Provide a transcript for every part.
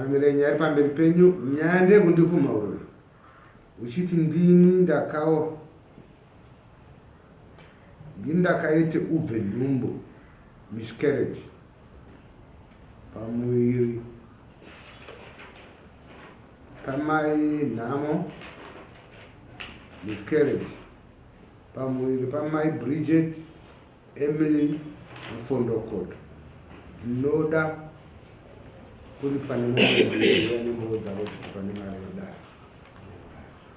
Changamire, nyaya iri pamberi penyu, nyaya ndeyekundipumha uroyi uchiti ndini ndakao ndini ndakaite ubve nhumbu, miscarriage, pamuviri pamai Nhamo, miscarriage, pamuviri pamai Bridget Emily Mufondokoto. Ndinoda kuripwa nemombe mbiri nembowo dzavo zvitupa nemari yedare.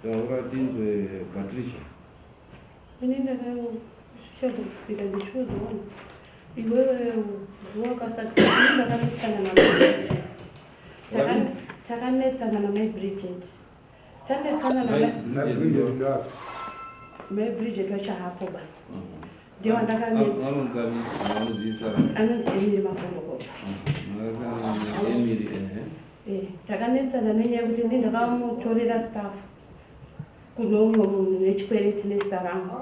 Taura tinzwe Patricia. Ini ndakasvika ndichiudzwa kunzi iwewe ndiwe wakasakisa ini ndakanetsana namai Bridget. Takanetsana namai Bridget. Tanetsana namai Bridget ndoapi? Mai Bridget wachahapo ba. Ndiye wandakanetsa. Anonzi Emily Makondokoto. Emily ehe. Eh, takanetsana nenyaya yekuti ndi ndakamutorera staff kune umwe munhu nechikwereti nezita rangu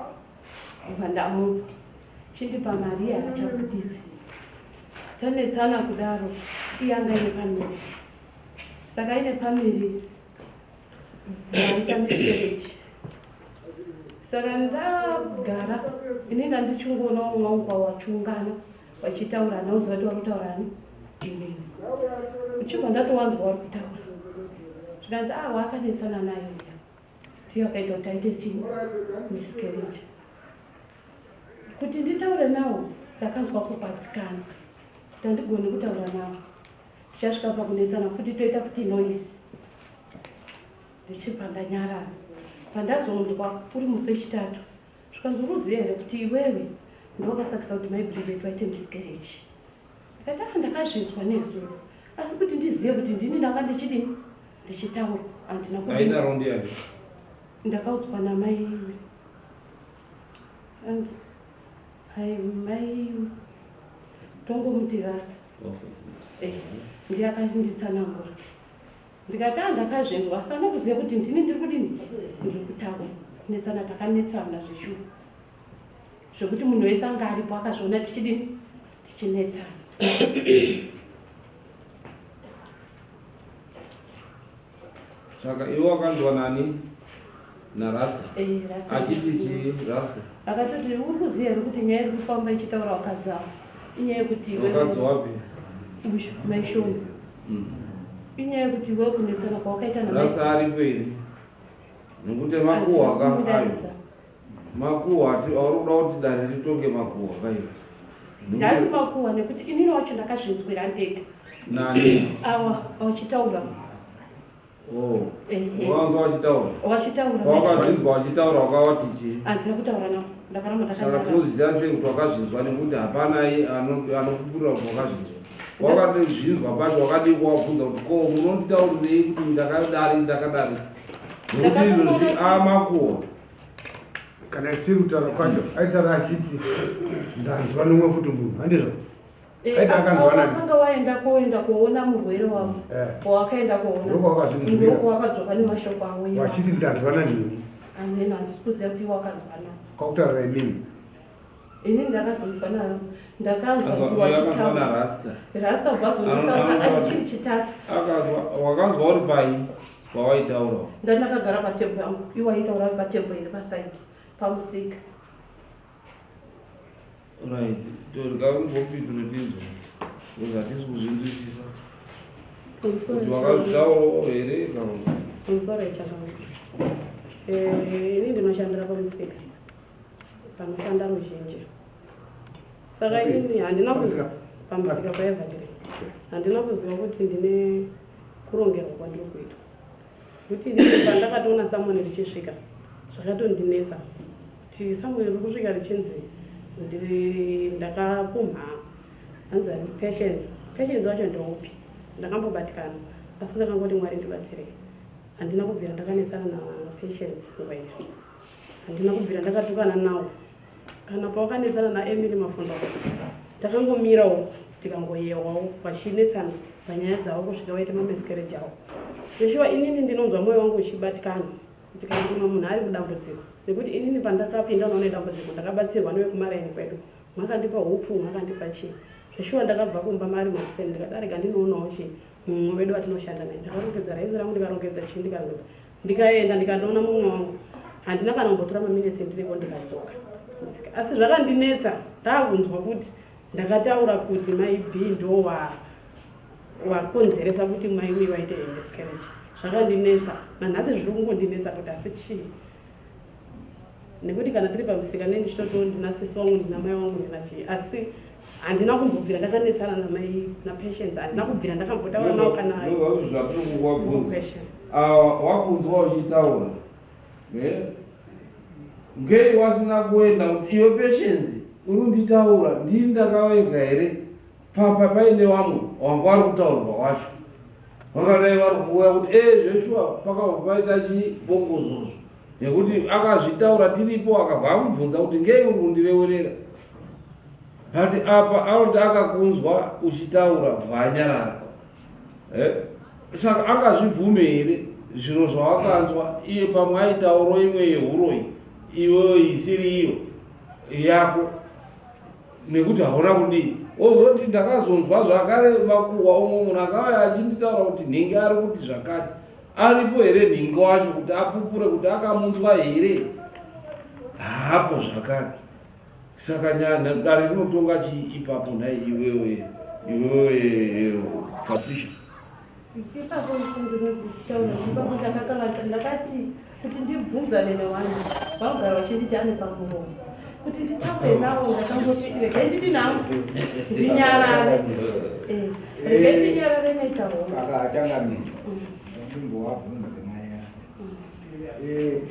kubva ndamupa chindipa mari iye haachabuditsi tanetsana kudaro iye anga ine pamiri saka aine pamiri vaita miscarriage saka ndagara ini ndandichungoona umwe wangu kwawachiungana vachitaura nauziva kuti vari kutaura ani inini uchibva ndatowanzwa vari kutaura zvikanzi a ah, waakanetsana naye uya ndiyo akaita kuti aite chii miscarriage kuti nditaure nawo ndakanzwa kubatsikana kuti handigoni kutaura nawo tichasvika pakunetsana futi toita futi noise ndichibva ndanyarara pandazonzwa uri musi wechitatu Zvikanzi unoziva here kuti iwewe ndowakasakisa kuti mai Bridget vaite miscarriage. Ndikati ah ndakazvinzwa nezuro asi kuti ndizive kuti ndini ndanga ndichidini ndichitaura handina kudini. Aidaro ndiani? Ndakaudzwa namai and ai mai tongomuti Rasta. Okay. Eh, ndiye akanditsanangura. Ndikati ah ndakazvinzwa asi anokuziva kuti ndini ndiri kudini ndiri kutaura. Kunetsana takanetsana zveshuwa zvekuti munhu wese anga aripo akazviona tichidini tichinetsana. Saka iwe wakanzwa nani? NaRasta. Eh, Rasta. Achiti chii Rasta? Akatoti uri kuziva here kuti nyaya iri kufamba ichitaura vakadzi ava inyaya yekuti iwe Vakadzi wapi? Uyu maishoni. Inyaya yekuti iwe kunetsana kwawakaita namai. Rasta aripo here? Nekuti makuhwa ka ayo. Makuhwa ati auri kuda kuti dare ritonge makuhwa ka iwe. Nhasi makuhwa nekuti inini wacho ndakazvinzwira ndega. Nani? Awa wachitaura. Oh. Wakanzwa wachitaura? Wachitaura. Wakazvinzwa wachitaura wakawati chii? Handina kutaura navo. Ndakaramba ndakanyarara. Saka tinoziva sei kuti wakazvinzwa nekuti hapana anokupurira kuti wakazvinzwa. Wakazvinzwa pacho wakadii kuwabvunza kuti ko munonditaurirei kuti ndakadari ndakadari. Nekuti izvozvi amakuhwa. Kana isiri kutaura kwacho aitaura achiti ndanzwa nomwe futi munhu handizvo? Eh, Aita akanzwa nani? Wakanga waenda koenda koona murwere wavo. Eh. Wakaenda koona. Ndokwawakazvinzwira. Ndokwawakadzoka nemashoko avo. iwawo. Wachiti ndanzwa nanini? Amen, handisi kuziva kuti wakazwa nani. Kwakutaurira imimi. Ini ndakazonzwa nayo. Ndakanzwa Anzwa- kuti uyo akanzwa wachitaura. naRasta. Rasta ubvazondotaura Ano- chiri chitatu. Akanzwa wakanzwa uri pai pawaitaura. Ndandakagara patebho yangu. Iwo aitaura ari patebho iri pasaidi pamusika. Right, torega kumbopindura tinzwe because hatisi kuzvinzwisisa kuti wakazvitaurawo here kana kuti Pamusoro ichakauya. Eh, ini ndinoshandira pamusika panoshanda ruzhinji. Saka inini handina kuziva pamusika paEvergreen. Handina kuziva kuti ndine kurongerwa kwandiri kuitwa. Kuti inini pandakatoona samoni richisvika zvakatondinetsa kuti samoni riri kusvika richinzi ndakapumha hanzi ani patience patience wacho ndoupi ndakambobatikana asi ndakangoti mwari ndibatsirei handina kubvira ndakanetsana napatience ngwenya handina kubvira ndakatukana nawo Kana pawakanetsana naEmily Mafundo takangomirawo tikangoyewawo vachinetsana panyaya dzavo kusvika vaita mamiscarriage avo. Zveshuwa inini ndinonzwa moyo wangu uchibatikana kuti kana umwe munhu ari mudambudziko nekuti inini pandakapinda unaona dambudziko ndakabatsirwa nevekumaraini kwedu mwakandipa hupfu mwakandipa chii zveshuwa ndakabva kumba mari makuseni ndikadarika ndinoonawo chii Mumwe wedu watinoshanda naye. Ndakarongedza raisi rangu ndikarongedza chii ndikarongedza. Ndikaenda ndikandoona mumwe wangu. Handina kana kumbotora maminitsi ndiriko ndikadzoka. Musika. Asi zvakandinetsa ndakunzwa kuti ndakataura kuti mai B ndo wa wakonzeresa kuti mai uye vaite miscarriage. Zvakandinetsa. Nanhasi zviri kungondinetsa kuti asi chii. Nekuti kana tiri pamusika nei ndichitotiwo ndina sisi wangu ndina mai wangu ndina chii asi handina kumbobvira ndakanetsana namai napatience handina kubvira ndakambotaura nawo kana zvatiri kukuvabvunza ah, wakunzwa uchitaura eh? ngei wasina kuenda kuti iwe patience uri kunditaura ndini ndakavega here papa paine vamwe wanga wari kutaurwa wacho vakadai vari kuuya kuti e eh, zveshuwa pakabva paita chibongozozo nekuti akazvitaura tiripo akabva amubvunza kuti ngei uri kundirewerera but apa anoti akakunzwa uchitaura bvaanyarara eh? saka angazvibvume here zviro zvawakanzwa iye pamwe aitauro imwe yehuroyi iweyo isiri iyo yako nekuti hauna kudii ozoti ndakazonzwa zvakare makuhwa umwe munhu akauya achinditaura kuti nhingi ari kuti zvakati aripo here nhingi wacho kuti apupure kuti akamunzwa here haapo zvakare saka dare rinotonga chii ipapo nhai iwewe iwewe patricia Ipapo ndinotaura ipapo ndakakanganisa ndakati kuti ndibvunzane nevanhu vanogara vachinditi ane pamuromo kuti nditaure navo ndakangoti regai ndidi navo ndinyarare eh, regai ndinyarare naita hono achangamira ndimbowabvunze mai eh,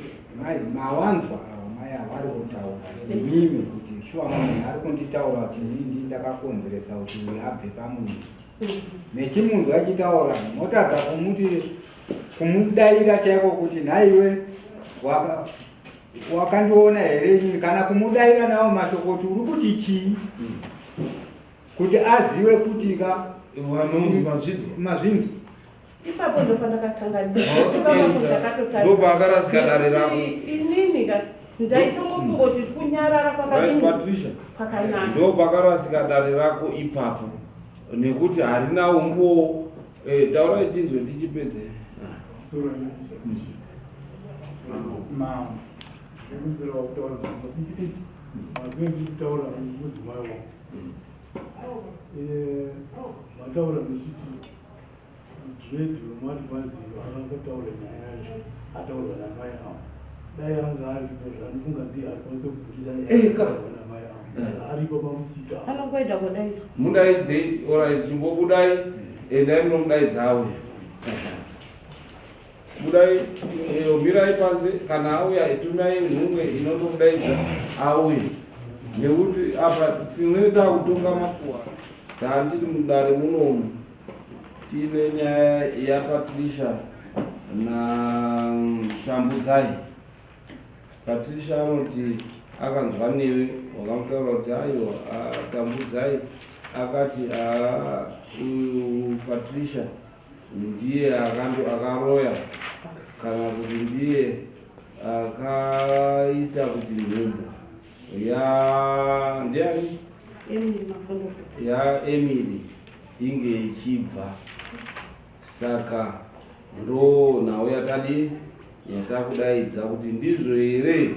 mai mawanzwa avo mai avo ari kutaura imimi kuti shuwa munhu ari kunditaura kuti ndindi ndakakonzeresa kuti uyu abve pamunhu mechimunzwa achitaura motadza kumuti kumudaira chaiko kuti nhaiwe wakandiona here inini kana kumudaira nawo mashoko kuti uri kuti chii kuti azive kuti ka mazvinzwa ipapo ndopandakakanganisa ndopakarasika dare rako inini ka ndaitongofunga kuti kunyarara kwakadini kwakanaka ndopakarasika dare rako ipapo nekuti harina umbowo eh, taurai tinzwe tichipedze eh, mataura muchiti Dread wemwadwazi akataura nyaya yacho ataurwa namai avo dai anga aripo zvanofunga ndiye akwanise kubudisa nyaya yataurwa namai avo saka aripo pamusika anongoita kudaidzwa mudaidzei orit chimbobudai endai munomudaidza auya budai eh, mirai panze kana auya tumai nhumwe inondomudaidza auye nekuti apa tinenge takutonga makuwa tandiri mudare munomu Tine nyaya yaPatricia naShambudzai. Patricia anoti akanzwa newe wakamutaura kuti aiwa Tambudzai akati uyu Patricia ndiye akaroya kana kuti ndiye akaita kuti nhumbu ya ndiani yaEmily inge ichibva saka ndo nhau yatadii yatakudaidza kuti ndizvo here eh,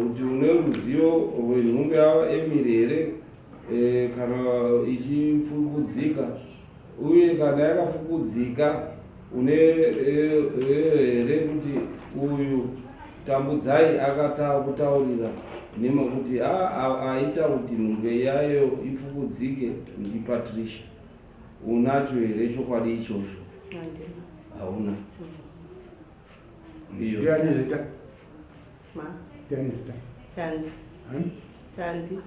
kuti une ruzivo rwenhumbu yaEmily here eh, kana ichifukudzika uye kana yakafukudzika une eh, here kuti uyu Tambudzai akatakutaurira nema kuti aita kuti nhumbu yayo ifukudzike ndiPatricia. Unacho here chokwadi ichocho? Hauna. Iyo. Ndiani zita? Ma. Ndiani zita? Tandi. Hmm? Tandi.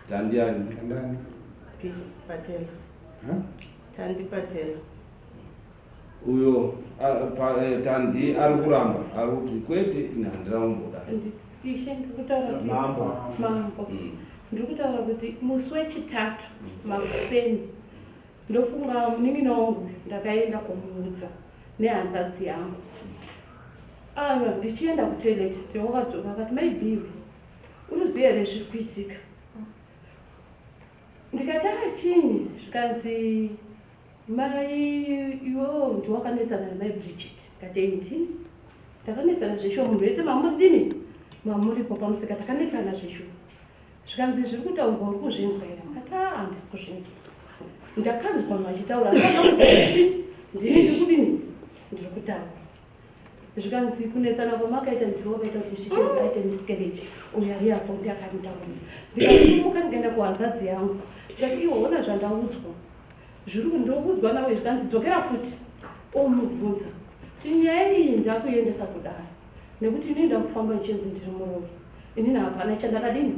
Tandi ani? Tandani. Patela. Hmm? Tandi Patela. Uyo eh, Tandi ari kuramba ari kuti kwete ini handina kumboda. Ishe ndiri kutaura kuti mambo mambo mm. ndiri kutaura kuti musi wechitatu makuseni ndofunga munin'ina wangu ndakaenda kumuudza nehanzadzi yangu aiwa ndichienda kutoilet ndewakadzoka akati maibiwi unoziva here zviri kuitika ndikati achinyi zvikanzi Mai iwewo ndiwakanetsana namai Bridget. Ndikati ei ndini. Takanetsana zveshuwa munhu wese mamuri dini mamuripo pamusika takanetsana zveshuwa. Zvikanzi zviri kutaurwa uri kuzvinzwa here? Ndikati aa handisi kuzvinzwa. Ndakanzwa vanhu vachitaura asi handina kuziva kuti ndini ndiri kudini ndiri kutaura. Zvikanzi kunetsana kwamakaita ndiwe wakaita kuti svike aite miscarriage uyo ari apo ndiye akanditaurira. Ndikasimuka ndikaenda kuhanzvadzi yangu ndikati iwe hona zvandaudzwa. Zviri ndokuudzwa nawe zvikanzi dzokera futi omubvunza kuti nyaya iyi ndakuendesa kudare nekuti inini ndakufamba ndichinzi ndiri muroyi inini hapana chandakadini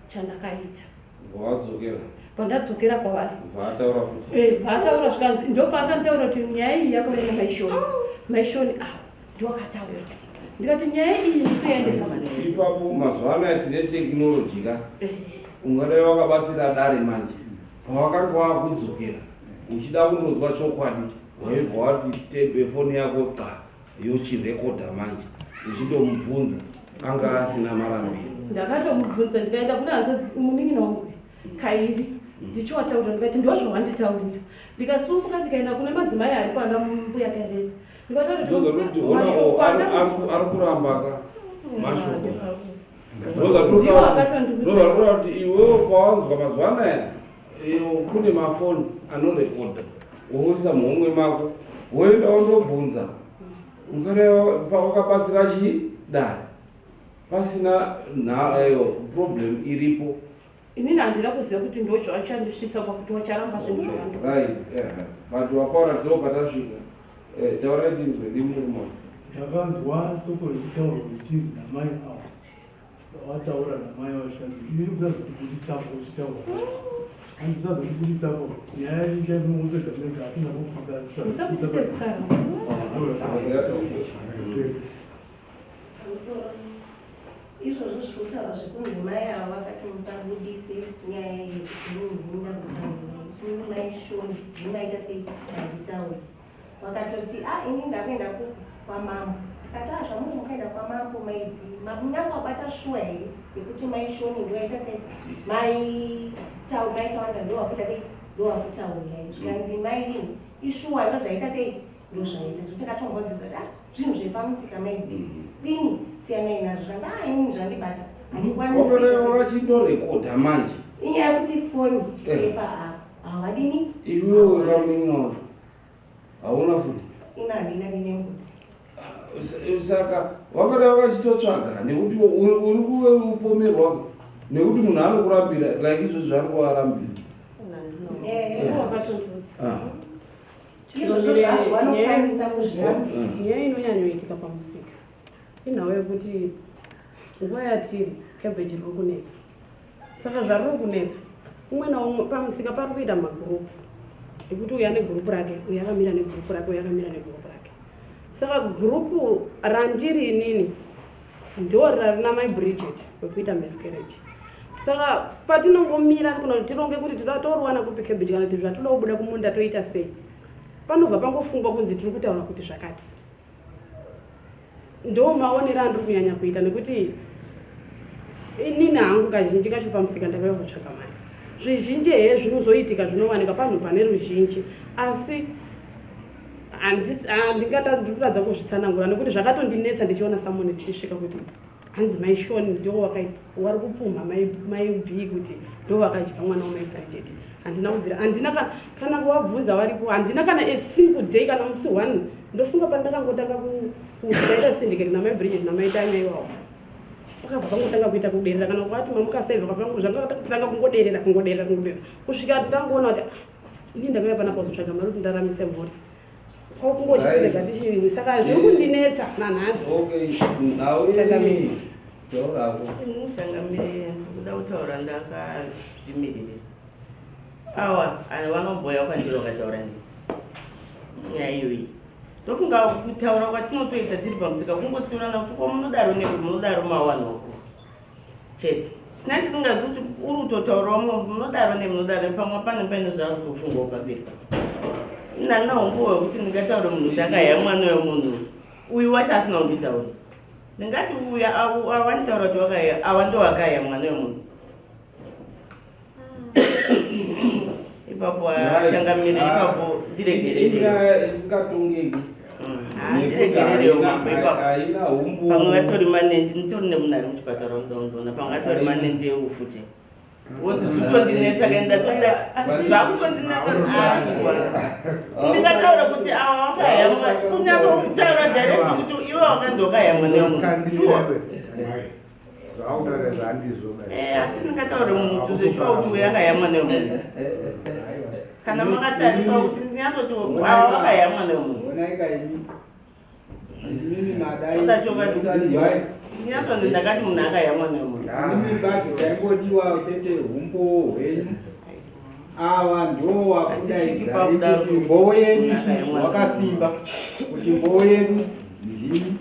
chandakaita. Wadzokera. Pandadzokera kwavari. Bvaataura futi. Eh, bvaataura zvikanzi ndopaakantaura kuti nyaya iyi yakauya namaishoni. Maishoni awo ndiwakataura. Ndikati nyaya iyi ndikuendesa manheru. Ipapo mazuva anaya tine technology ka. Eh. Ungadai wakabatsira dare manje. Pawakanga wakudzokera uchida kunonzwa chokwadi waibva wati tebe foni yako qa yochirekodha manje uchindomubvunza anga asina marambiro. Ndakatomubvunza ndikaenda kuna hanzvadzi munin'ina wangu kairi ndichiwataurira ndikati ndozvawanditaurira ndikasumuka ndikaenda kune madzimai ari kwana mbuya Teresa ndikataura kuti ari kuramba ka mashoko Ndozvakureva kuti iwewo pawanzwa mazuva anaya kune mafoni anorekodha woisa muhomwe mako woenda wondobvunza ungareva wakabatsira chii dare pasina nhayo problem iripo. Inini handina kuziva kuti ndochachandisvitsa pakuti wacharamba zvinhu zvawanda. Right, yeah. But wapaura ndo patasvika. Eh, taurai tinzwe ndimurume. Ndakanzwa soko richitaurwa richinzi namai ava wataura namai ava zvikanzi ini musazondibudisapo uchitaura hanzi musazondibudisapo nyaya yenyu chainongopedza mega asi ndakubvunza Musabudise zita rangu. Pamusoro izvozvo zviri kutaurwa zvekunzi mai ava vakati musabudise nyaya iyi kuti inini ndini ndakutaurirai inini mai Shoni ndini maita sei manditaura Vakatoti ah ini ndakuenda kupi kwamambo. Ndikati ah zvamuri mukaenda kwamambo maybe makunyasa kubata shuwa here yekuti mai Shoni ndovaita sei mai tau mai Tawanda ndovakuita sei ndovakutaurirai zvikanzi mai Lynn ishuwa ndozvaita sei ndozvaita zvekuti takatombobvunza kuti ah zvinhu zvepamusika maybe dini siyanai nazvo zvikanzi ah inini zvandibata handikwanisi kuita sei. Wakachindorekodha manje. Inyaya yekuti foni yepa apa hawadini Iwewe wakamunin'ina hauna futi ini handina ndine mbudzi saka vakada vakachitotsvaga nekuti uri kupomerwa nekuti munhu anokurambira like izvozvi zvaari kuvarambira izvozvo zvazvo vanokwanisa kuzvirambira nyaya inonyanyoitika pamusika inhau yekuti nguva yatiri cabbage riri kunetsa Saka zvariri kunetsa umwe naumwe pamusika pari kuita magurupu ekuti uyu ane gurupu rake uyu akamira negurupu rake uyu akamira negurupu rake. Saka gurupu randiri inini ndo rarina mai Bridget wekuita miscarriage. Saka patinongomira kana kuti tironge kuti tinoda toruwana kupi cabbage kana kuti zvatoda kubuda kumunda toita sei panobva pangofungwa kunzi tiri kutaura kuti zvakati. Ndo maonero andiri kunyanya kuita nekuti inini hangu kazhinji kacho pamusika ndakauya kuzotsvaga mari. Zvizhinji hee zvinozoitika zvinowanika panhu pane ruzhinji asi handingatadza kuzvitsanangura nekuti zvakatondinetsa ndichiona samoni richisvika kuti hanzi mai Shoni ndiwo wari kupumha mai B kuti ndo vakadya mwana wamai Bridget. Handina kubvira handina kana kuvabvunza varipo handina kana a single day kana musi one ndofunga pandakangotanga kuita syndicate namai Bridget namai Tanya iwawo pakabva pangotanga kuita kuderera kana kwati mamuka sei zvakatanga kungoderera kungoderera kungoderera kusvika tangoona kuti ah, ini ndakauya panapa kuzotsvaga mari kuti ndaramise mhuri kwakungochirega tichiri saka zviri kundinetsa nanhasi. Okay, nhau yenyu taura hako. Changamire ndikuda kutaura ndakazvimiririra. Awa vanomboya kwandiri vakataura ndini nyaya iyoyi. Ndofunga kutaura kwatinotoita tiri pamusika kungotsiurana kuti ko munodaro nei munodaro mawanoko chete. Tina tisingazi kuti uri kutotaurawo munodaro nei munodaro nei pamwe pane paine zvaari kutofungawo pamberi. Ini handina umbowo hwekuti ndingataure munhu kuti akahaya mwana wemunhu uyu wacho asina kunditaura. Ndingati uya awanditaura kuti wakahaya awa ndowakahaya mwana wemunhu. Ipapo achangamire ipapo ndiregerere. Inyaya isingatongeki. Ndiregererewo mambo ipapo. Pamwe vatori manenji nditori nemunhu ari muchipatara undoona pamwe atori manenji eufu chete. Woti zvitondinetsa kaenda toda zvakutondinetsa aiwa. Ndikataura kuti awa wakayamwa kunyatso kutaura direct kuti iwe wakanzi wakayamwa nemunhu. Sure. Zvautaura zvandizvo. Eh, asi ndingataure munhu kuti zveshuwa kuti uyu akayamwa nemunhu. Kana makatarisa kuti ndinyatsoti awa wakayamwa nemunhu. Onaika imi. Imimi madai. Toda chokwadi. Ndinyatsonzi ndakati munhu akayamwa nemunhu. Imimi badzi chaingodiwa chete humbowo hwenyu. Ava ndo wakudaidzai kuti mbowo yedu isusu wakasimba kuti mbowo yedu ndimi.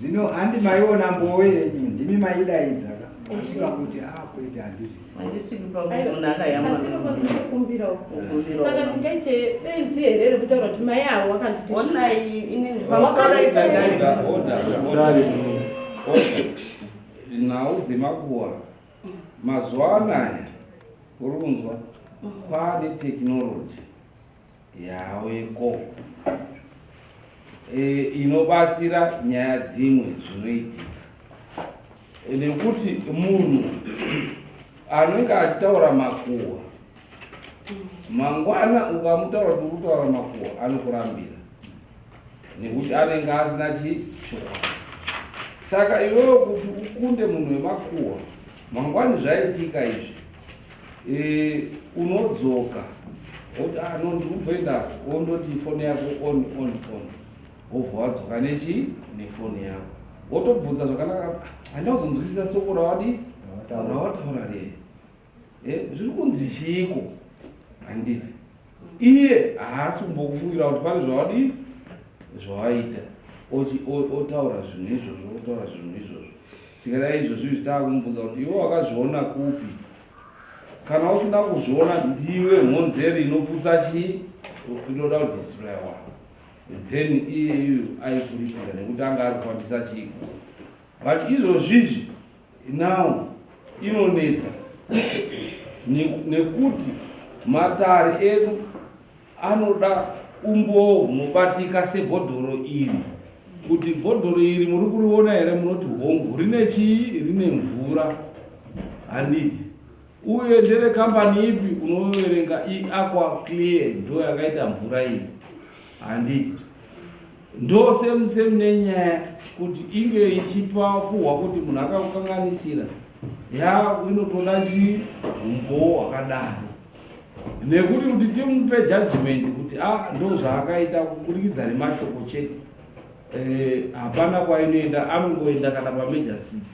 Zvino handi maiona mbowo yenyu ndimi maidaidza ka. Kusvika kuti ah kwete handizvisi. Handisviki pakuti munhu akayamwa Asi nemunhu. kumbirawo. Kukumbirawo. Saka ndingaite benzi here rekutaura kuti mai avo wakanditi Onai inini pamusoro Order, order, order. Order. Nhau dzemakuhwa mazuva anaya uri kunzwa kwaane technology yaweko inobatsira nyaya dzimwe zvinoitika nekuti munhu anenge achitaura makuhwa mangwana ukamutaura kuti uri kutaura makuhwa anokurambira nekuti anenge asina chichokwadi. Saka iwewe kuti ukunde munhu wemakuhwa mangwani zvaitika izvi unodzoka woti ah no ndiri kumboenda wondoti foni yako on on on wobva wadzoka nechi nefoni yako wotobvunza zvakanaka handina kuzonzwisisa soko rawadi rawataura rei zviri kunzi chiiko handiti iye haasi kumbokufungira kuti pane zvawadi zvawaita otaura zvinhu izvozvo otaura zvinhu izvozvo tikadai izvozvo izvi taakumubvunza kuti iwe wakazviona kupi kana usina kuzviona ndiwe mhonzeri inoputsa chii inoda kudestroya wako then iye iyu aikuripira nekuti anga ari kufambisa chiiko but izvozvizvi now inonetsa nekuti matare edu anoda umbowo hunobatika sebhodhoro iri kuti bhodhoro iri muri kuriona here munoti hongu rine chii rine mvura handiti uye ndere kambani ipi unoverenga iAqua Clear ndo yakaita mvura iyi handiti ndo same same nenyaya kuti inge ichipa kuhwa kuti munhu akakukanganisira ya inotoda chii umbowo hwakadaro nekuti kuti timupe judgment kuti a ah, ndo zvaakaita kuburikidza nemashoko chete hapana kwainoenda anongoenda kana pamajor city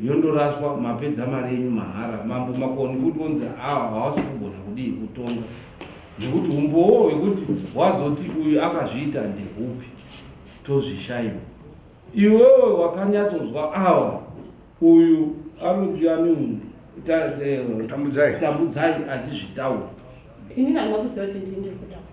yondoraswa mapedza mari yenyu mahara mambo makoni futi onzi awa hawasi kugona kudii kutonga nekuti umbowo hwekuti wazoti uyu akazviita ndehupi tozvishaiwa iwewe wakanyatsonzwa awa uyu anonzi ani uyu Tambudzai. Tambudzai achizvitaura Inini handina kuziva kuti ndini ndiri kutaura.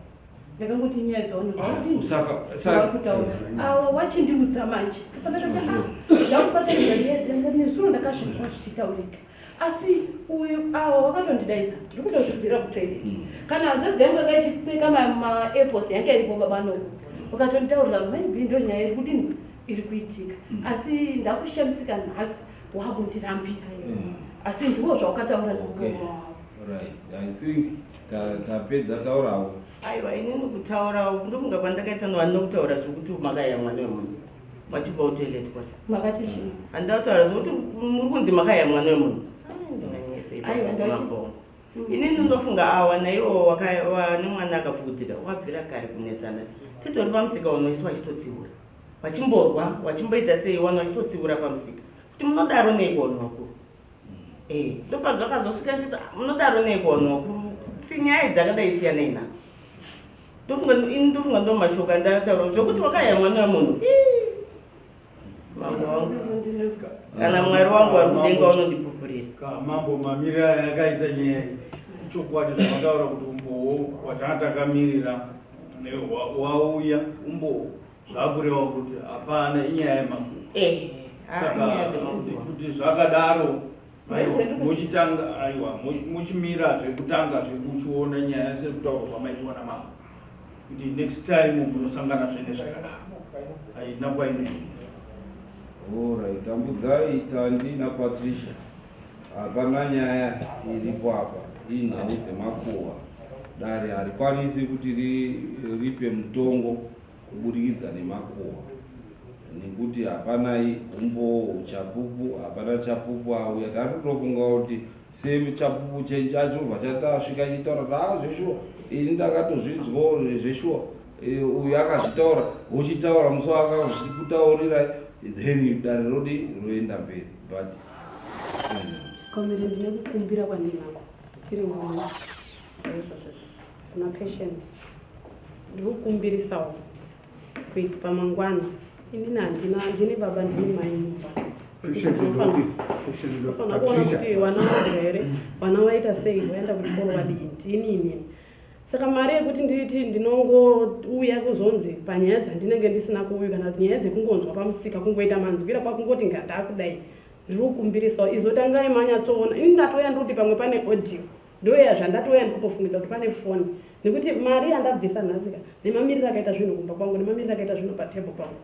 Ndakangoti nyaya dzavanhu saka vari kutaura awa wachindiudza manje pandakati ah ndakubatanidza nyaya dzanga nezuro ndakazvinzwa zvichitaurika asi uyu awa wakatondidaidza ndikutozvibvira kutoilet kana hanzvadzi yangu yanga ichipfeka maairpods yanga iripo baba noku ukatonditaurira maybe ndo nyaya iri kudini iri kuitika asi ndakushamisika nhasi wakundirambira asi ndiwo zvawakataura Okay. nemuromo wavo Right. I think tapedza taurawo. Aiwa inini kutaura ndofunga kwandakaita nowani kutaura zvekuti makayamwa nemunhu vachibva kutoilet kwacho Makati chii? Handida kutaura zvekuti muri kunzi makayamwa nemunhu. Aiwa, Inini ndofunga awa naiwo nemwana akapfukudzika wakabvira kare kunetsana titori pamusika unoisi vachitotsiura vachimborwa vachimboita sei wani vachitotsiura pamusika kuti munodaro neiko vanhu vakuru. Ndopazvakazosvika nditi "Ah, munodaro neiko vanhu vakuru si nyaya dzakadai siyanai nadzo." Ndofunga ini ndofunga ndo mashoko andataura zvekuti wakayamwa nemunhu. Ii, mambo wangu kana Mwari wangu ari kudenga unondipupurira. Mambo, mamiriro aya yakaita nyaya iyi ichokwadi zvamataura kuti umbowo watanga takamirira wauya umbowo zvakureva kuti hapana inyaya yemakuhwa. Saka Inyaya dzemakuhwa. kuti zvakadaro. Aiwa, mochitanga aiwa mochimira zvekutanga zvekuchiona nyaya sekutaurwa kwamaitwa namambo kuti next time munosangana zve nezvakadaro haina kwainoenda. Alright, Tambudzai, Tandi naPatricia. Hapana nyaya iripo apa, inhau dzemakuhwa. Dare harikwanisi kuti ripe mutongo kuburikidza nemakuhwa nekuti hapanai humbowo huchapupu, hapana chapupu auya. Tatotofunga kuti sechapupu chachobva chatasvika chitaura kuti haa zveshuwa ini ndakatozvinzwawo zveshuwa eh, uyu akazvitaura wochitaura musi waakazvikutaurirai then dare rodi roenda mberi but Komere ndine kukumbira kwandinako tiri mumwe chaizvo kuna Patience ndiri kukumbirisawo kuiti pamangwana inini handina ndini baba ndini mai mumba unofanira kuona kuti vana vadya here vana vaita sei vaenda kuchikoro vadii ndini inini Saka mari yekuti nditi ndinongouya kuzonzi panyaya dzandinenge ndisina kuuyu kana kuti nyaya dzekungonzwa pamusika kungoita manzwira kwakungoti ngandakudai ndiri kukumbirisawo izotangai manyatsoona ini ndatouya ndiri kuti pamwe pane audio ndoya zvandatouya ndiri kutofungidza kuti pane foni nekuti mari yandabvisa nhasika nemamiriro akaita zvinhu kumba kwangu nemamiriro akaita zvinhu patable pangu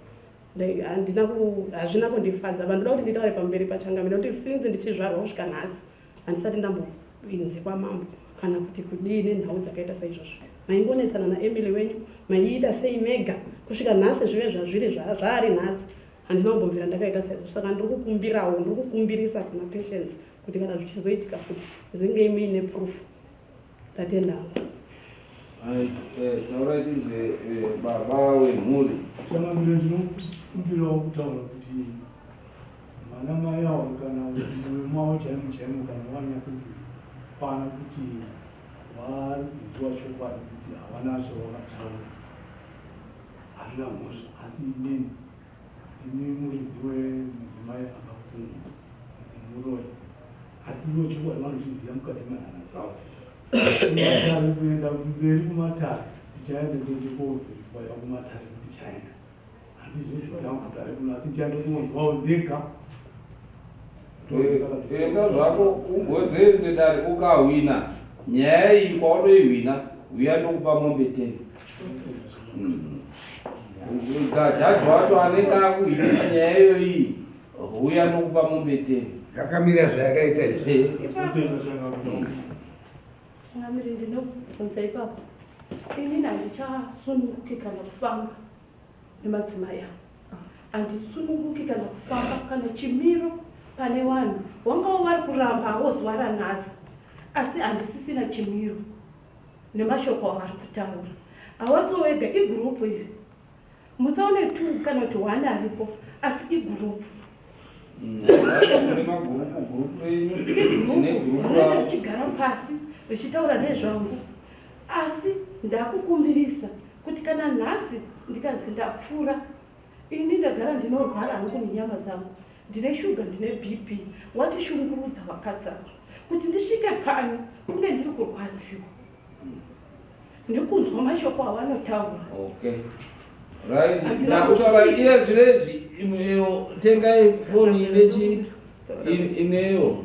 handina hazvina kundifadza vandoda kuti nditaure pamberi pachangamire nekuti since ndichizvarwa kusvika nhasi Handisati ndamboinzi kwamambo kana kuti kudii nenhau dzakaita saizvozvo. Maingonetsana naEmily wenyu, maiita sei mega kusvika nhasi zvive zvazviri zvaari nhasi. Handina kumbobvira ndakaita saizvozvo saka ndiri kukumbirawo, ndiri kukumbirisa kuna Patience kuti kana zvichizoitika futi zingei muine proof. Ndatenda hangu. Eh, taurai tinzwe eh, baba wemhuri. Changamire ndinokumbirawo kutaura kuti Vana mai awa kana mwoyo mavo chaimo chaimo kana vanyatso kukwana kuti vari kuziva chokwadi kuti havana zvavakataura hazvina mhosva asi inini ndini muridzi wemudzimai akakungwa kunzi muroyi asi ivo chokwadi vanochiziva mukati mehana dzavo kumatare kuenda kumberi kumatare ndichaenda ndoende koverifaya kumatare ndichaenda handizodzoki hangu kudare kuno asi ndichaenda kunonzwawo ndega enda zvako ugozoende dare ukahwina nyaya iyi kwaunoihwina huya ndokupa mombe ten hmm. jaji wacho anenge akuhwinisa nyaya iyoyi huya ndokupa mombe ten yakamira zvayakaita izvi Changamire ndinobvunza ipapo inini handichasununguki kana kufamba nemadzimai avo handisununguki kana kufamba kana chimiro pane vanhu wangawo vari kuramba hawo zuva ranhasi asi handisisina chimiro nemashoko avari kutaura hawasiwo wega igurupu iri musaone two kana kuti one aripo asi igurupu igurupu richigara pasi richitaura nezvangu asi ndakukumbirisa kuti kana nhasi ndikanzi ndapfuura ini ndagara ndinorwara hangu nenyama dzangu ndine shuga ndine bp watishungurudza vakadzi ava kuti ndisvike pano kunge ndiri kurwadziwa nekunzwa mashoko avanotaura okay right ndakutaura iye zvinezvi imweyo tengai foni inechi ineyo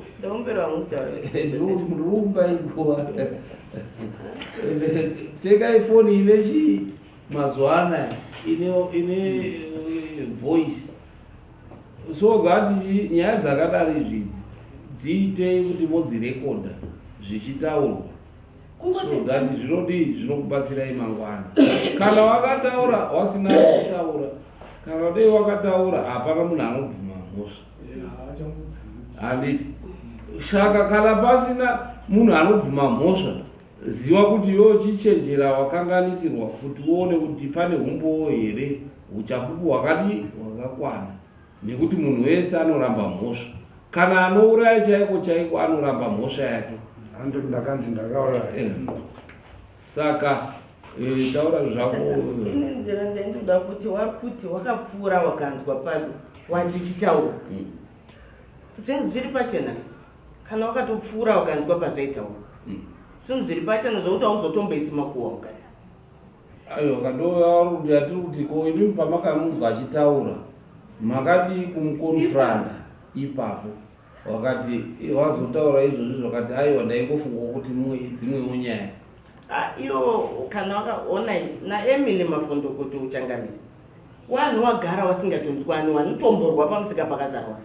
ndirikumba iguva tengai foni inechi mazuva anaya ine ine voice so that nyaya dzakadaro izvi idzi dziitei kuti modzirekodha zvichitaurwa so that zvinodii zvinokubatsirai mangwana kana wakataura wasina kutaura kana dei wakataura hapana munhu anobvuma mhosva handiti saka kana pasina munhu anobvuma mhosva ziva kuti iwe uchichenjera wakanganisirwa kuti uone kuti pane humbowo here uchapupu hwakadii hwakakwana Nekuti munhu wese anoramba mhosva. Kana anouraya chaiko chaiko anoramba mhosva yake. Anototi ndakanzi ndakauraya. Eh. Saka eh, taura zvako. Ini ndira ndaindoda kuti wakuti wakapfuura wakanzwa papi wachichitaura. Zvinhu zviri pachena. Kana wakatopfuura wakanzwa pazvaitaura. Zvinhu zviri pachena zvokuti hauzotomboisi makuhwa mukati. Aiwa kadovaruti yatiri kuti ko imimi pamakamunzwa achitaura makadii kumukonfranta ipapo. Wakati wazotaura izvozvi zvakati aiwa ndaingofunga kuti mumwe dzimwewo nyaya. Ah, iwo kana wakaona naEmily Mafondokoto uchangamire wanhu wagara wasingatonzwani wanotomborwa pamusika pakazarwa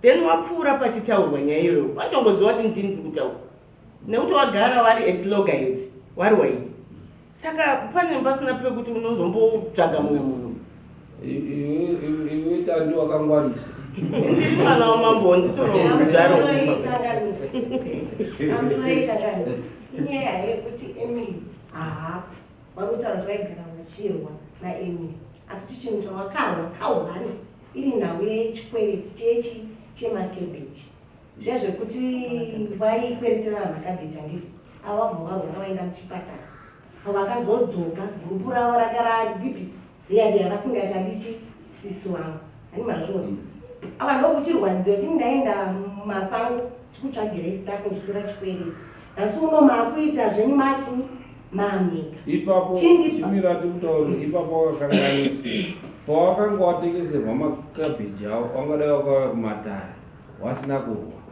then wapfuura pachitaurwa nyaya iyoyo watongoziva kuti ndini ndiri kutaura nekuti wagara wari at loggerheads wari waii saka pane pasina pekuti unozombotsvaga mumwe munhu iwe tandi wakangwarisa ndiri mwana wamambo nditoromuzaro inyaya yekuti emily haapo vari kutaura kuti vaigara vachirwa naemily asi kuti chinhu chawakarwa kahwani iri nhau yechikwereti chechi chemakebeji Zviya zvekuti vaikwereterana makabheji handiti avo vabva varwara vaenda muchipatara pavakazodzoka gurupu ravo ranga radipi riya riya vasingachadi chi sisi wangu hani mazviona mm. ava ndokuchirwadziwa kuti ndaenda mumasango tikutsvagirei staff ndichitora chikwereti nhasi uno maakuita zvenyu machini maamika ipapo chimira tikutaura ipapo wakakanganisa pawakanga watengeserwa makabheji awo wangadai wakauya kumatare wasina kurwa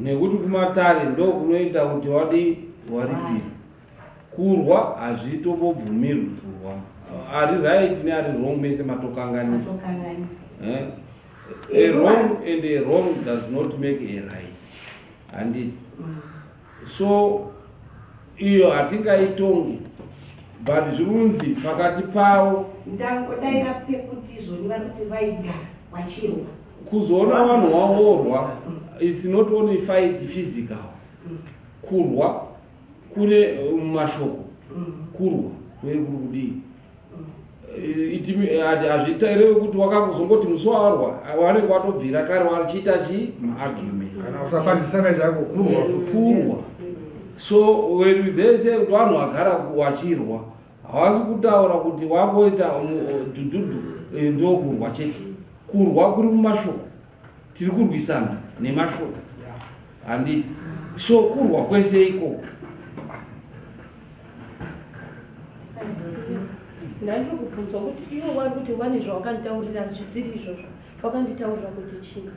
nekuti kumatare ndokunoita kuti wadi waripira kurwa hazvitombobvumirwi kurwa ari right neari wrong mese matokanganisa eh? a wrong and a wrong does not make a right handiti mm. so iyo hatingaitongi but zvirunzi pakati pavo ndangodaira pekuti izvoni vari kuti vaigara vachirwa kuzoona vanhu wavorwa its not only fight physical kurwa kune eh, mashoko kurwa kune kuri kudii eh, hazvitaireve kuti wakakuzongoti musi wawarwa wanenge watobvira kare wachiita chi maargument kana usakwazisana chako kurwa kurwa so when they say kuti vanhu vagara wachirwa Havasi kutaura kuti wangoita dhudhudhu eh, ndokurwa chete. Kurwa kuri mumashoko. Tiri kurwisana nemashoko. Handiti. So kurwa kwese ikoko. Ndandiri kubvunzwa kuti ivo vari kuti vane zvawakanditaurira zvisiri izvozvo. Wakanditaurira kuti chii?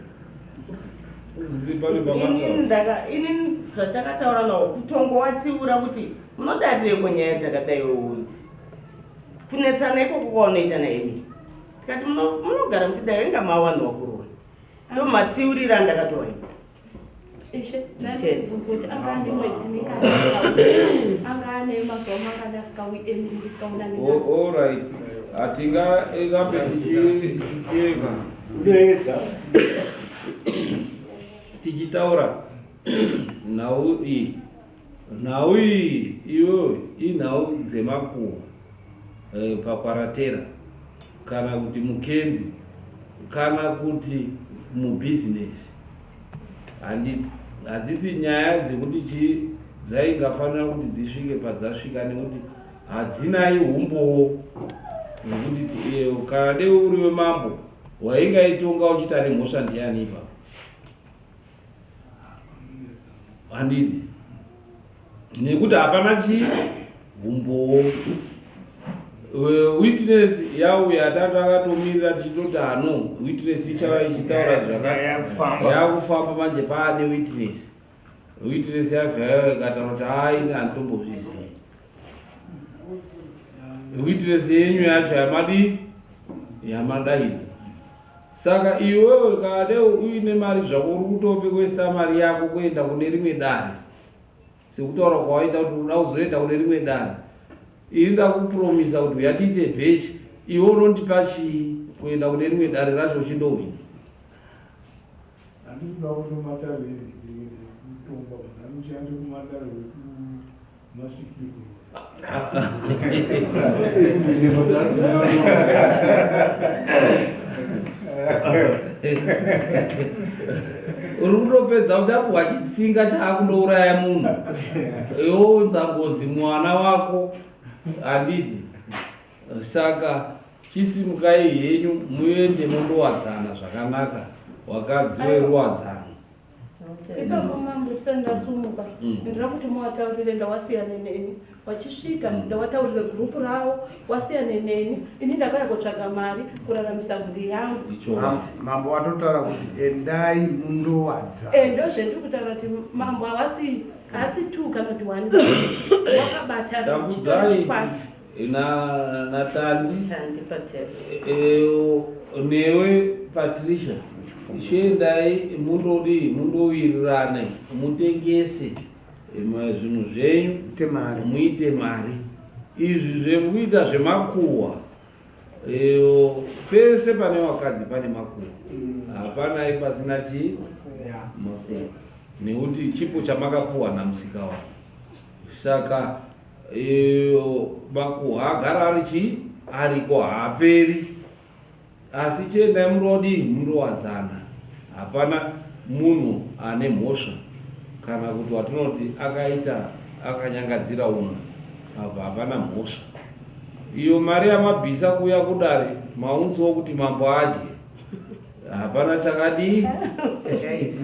Ini zvatakataura nawo kutongowatsiura kuti munodarireiko nyaya dzakadai weudzi kunetsana ikoko kwaunoita naEmily tikati munogara muchidai inga mawanhu wakurowa ndomatsiurira andakatowaita Ishe, kuti anga ane mwedzi mingani anga ane mazuva mangani asikauyi Emily ndisikaonani naye. Alright, hatingarambe tichieka tichitaura nhau iyi. Nhau iyi iyoyo inhau dzemakuhwa eh, pakwaratera kana kuti mukembi kana kuti mubhizinesi handiti hadzisi nyaya dzekuti chii dzaingafanira kuti dzisvike padzasvika nekuti hadzinai umbowo nekuti eh, kana dei uri wemambo waingaitonga uchiti ane mhosva ndiani ipapo handiti nekuti hapana chii umbowo witness yauya tatakatomirira tichitoti hano witness ichava ichitaura zvakayakufamba manje paane witness witness yavhayao ikataura kuti haini handitombozvizivi witness yenyu yacho yamadii yamadaidza Saka iwewe kana uine mari zvako uri kutope kuesta mari yako kuenda kune rimwe dare sekutaura kwawaita kuti unoda kuzoenda kune rimwe dare ini ndakupromisa kuti uya tiite bhechi iwe unondipa chii kuenda kune rimwe dare racho uchindohwina handisi kuda kunomatare ekutongwa vanhu kumatare Masvikiro. Uri kutopedza uchapuhwa chitsinga chaakundouraya munhu younza ngozi mwana wako handiti saka chisimukai henyu muende mondowadzana zvakanaka wakadzi weruwadzano. Ipapo mambo tisati ndasumuka ndinoda kuti muwataurire ndawasiyane neni wachisvika ndawataurire gurupu ravo wasiyane neni ini ndakauya kutsvaga mari kuraramisa mhuri yangu. Mambo watotaura kuti endai mundowadza. Eh, ndozvendiri kutaura kuti mambo hawasi haasi two kana kuti one wakabatana Tambudzai. chikwata. Na naTandi. Tandi Patel. Eh, newe Patricia, chiendai mundodii, mundowirirane, mutengese zvinhu zvenyu, Muite mari. Muite mari. Izvi zvekuita zvemakuhwa, pese pane vakadzi pane makuhwa, hapana pasina chii makuhwa, nekuti chipo chamakapuwa namusika wako. Saka makuhwa agara ari chii, ariko, haaperi. Asi chiendai mundodii, mundowadzana. Hapana munhu ane mhosva kana kuti watinoti akaita akanyangadzira umwe apa, hapana mhosva. Iyo mari yamabvisa kuuya kudare maunziwo kuti mambo adye, hapana chakadii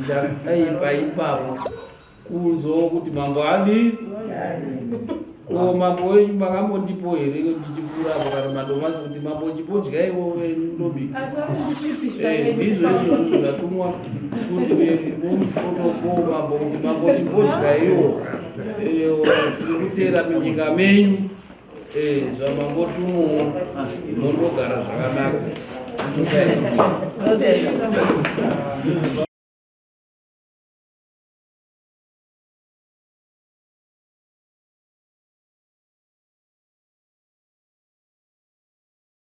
chakaipa ipapo. Kunzwawo kuti mambo adii. Ko mambo wenyu makambondipo here ndichipfuura apo kana madomasi kuti mambo chipodyaiwo venyu ndobika. Asi vakundisvipisa. Ndizvo izvozvo zvatumwa kuti votopo mambo kuti mambo chipodyaiwo, tiri kuteera munyika menyu, zvamambotumwawo mondogara zvakanaka.